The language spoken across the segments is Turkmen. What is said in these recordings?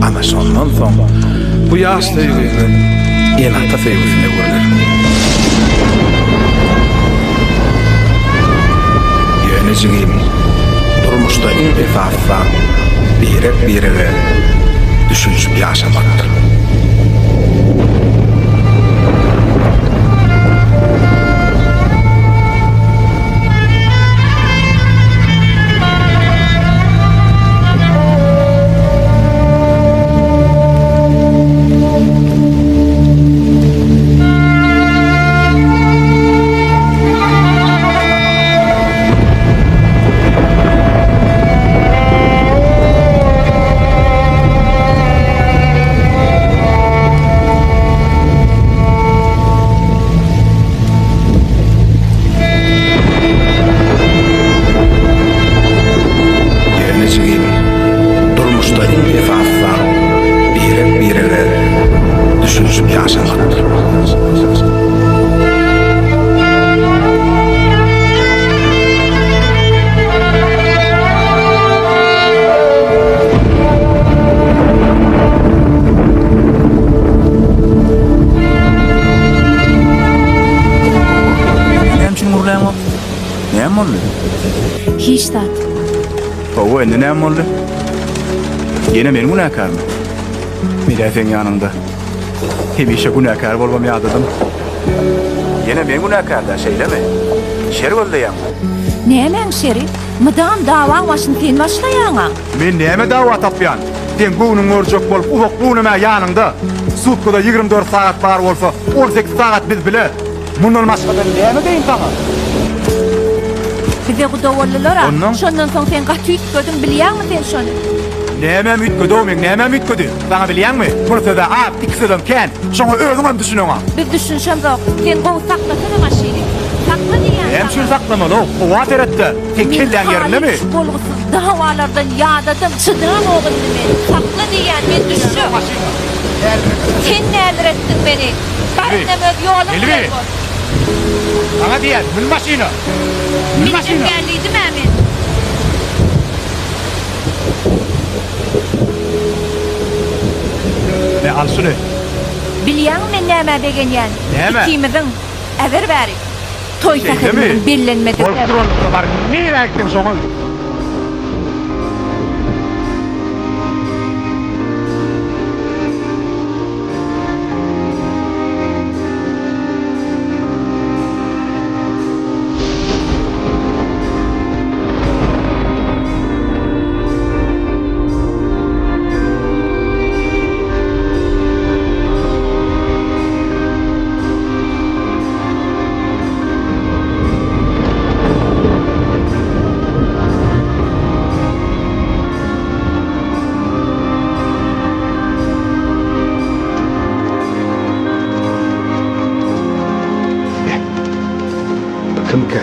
Ana şondan soň bu ýaş söýgiňiz ene-ata söýgüsine öwrüler. Ýöne jigim, durmuşda iň esasy zat birek-birege düşünişip ýaşamakdyr. Ýöne jigim, durmuşda iň esasy zat birek-birege düşünişip ýaşamakdyr. Näme üçin gürläňok? Näme boldy? Hiç zat. Hawa, indi näme boldy? Ýene men günäkärmi? Men-ä seň ýanyňda hemişe günäkär bolubam ýadadym. Ýene men günäkär-dä, şeýlemi? Şer gözleýäňmi? Nämäň şeri? Mydam dawaň başyny sen başlaýaň-a. Men näme dawa tapýan? Seň göwnüňi görjek bolup uzakly günem-ä ýanyňda. Sutkada 24 sagat bar bolsa, 18 sagat biz bile. Mundan başga-da näme deýin saňa? Bize guda boldular-a. Onnoň? Şondan soň sen gaty üýtgediň, bilýäňmi sen şony? Nämäm üýtgedi-ow meň, nämäm üýtgedi? Saňa bilýäňmi, bir söz-ä az, iki sözem kän. Şoňa özüňem düşüneňok. Biz düşünşemzok. Sen gowy saklasana maşyny. Sakla diýýän Näme saňa. üçin saklamaly-ow? Howa seret-de. Seň kelläň ýerindemi? Men halys şu bolgusyz dawalardan ýadadym. Çydamok indi men. Sakla diýýän, men düşjek. Sen däliretdiň meni. Bar indem öz ýoluň bilen bol. Saňa diýýän, mün maşyna. Mün maşyna. Münjek däldidim-ä men. Me, al şuny. Bilýäňmi men nämä begenýän? Nämä? Ikimiziň, äber bäri, toý sähedimiziň bellenmedigine. Bolup duranlykda bar, nirä gitseň şoňa git. Bu kimkä?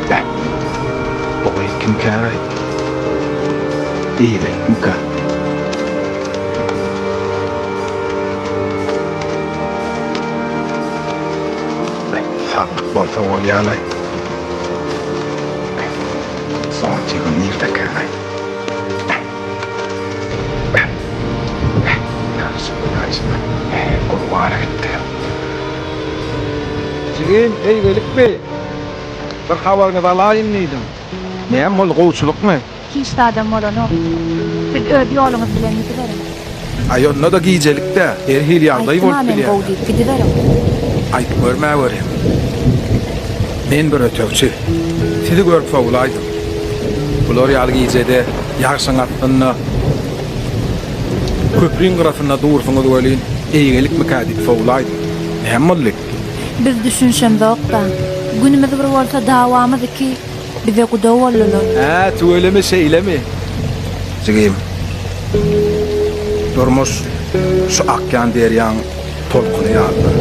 Beh, bu gyz kimkä-aý? Eýgilikmikä? Saglyk bolsa bolýalaý. Zontigim nirdekänaý? Gurbana gitdi. Jigim, eýgilikmi? Bir habaryňyzy alaýyn diýdim. Näme boldy, gowuçylykmy? Hiç zadam bolanok. Siz öz ýoluňyz bilen gidiberiň. Aý onda-da gijelik-dä, her hili ýagdaý bolup Aýtdym-a men bilýär. gowy diýip, gidiberiň. Aýdyp görmäweriň. Men bir ötegçi. Sizi görüp sowulaýdym. Bular ýaly gijede, ýagşyň astynda, köpriň gyrasynda dursuňyz welin, eýgelikmikä diýip sowulaýdym. Näme boldy? Biz düşünşemzok-da. Günümiz bir bolsa, dawamyz iki. Bize guda boldular. Hä, tüweleme şeýlemi? Jigim, durmuş şu akýan derýaň tolkuny ýalydyr.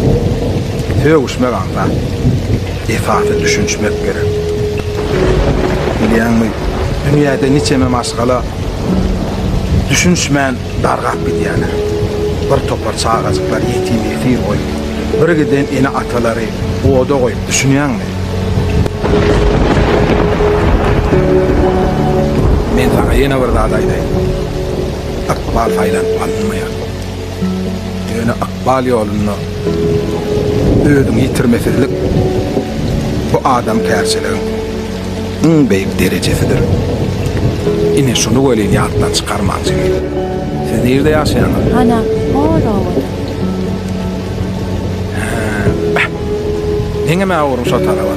Sögüşmek aňsat. Esasy düşünişmek gerek. Bilýäňmi, dünýäde niçeme maşgala düşünişmän dargap gidýärler. Bir topar çagajyklary ýetim-ýesir goýup, birgiden ene-atalary oda goýup, düşünýäňmi? Men saňa ýene bir zat aýdaýyn. Ykbal saýlanyp alynmaýar. Ýöne ykbal ýolunda özüňi ýitirmesizlik bu adamkärçiligiň iň beýik derejesidir. Ine şuny welin ýatdan çykarmaň jigim. Siz nirde ýaşaýaňyz? Hana, hol obada. Hä, beh. Meňem-ä ugrum şo taraba.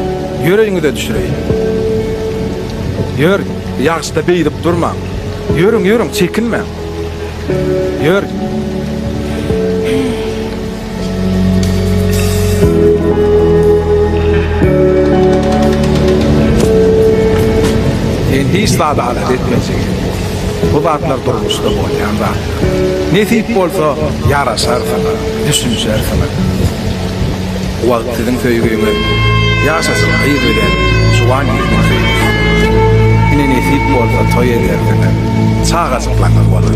Ýör öýüňize düşüreýin. Ýör, ýagyşda beýdip durmaň. Ýörüň, ýörüň, çekinmäň. Ýör. Sen hiç zada alada etme jigim. Bu zatlar durmuşda bolýan zatlar. Nesip bolsa ýaraşarsyňyz, düşünişersiňiz. Bu wagt siziň söýgüňiz ýaşajyk gyz bilen juwan ýigidiň söýgüsi. Ine nesip bolsa toý edersiňiz, çagajyklaryňyz bolar.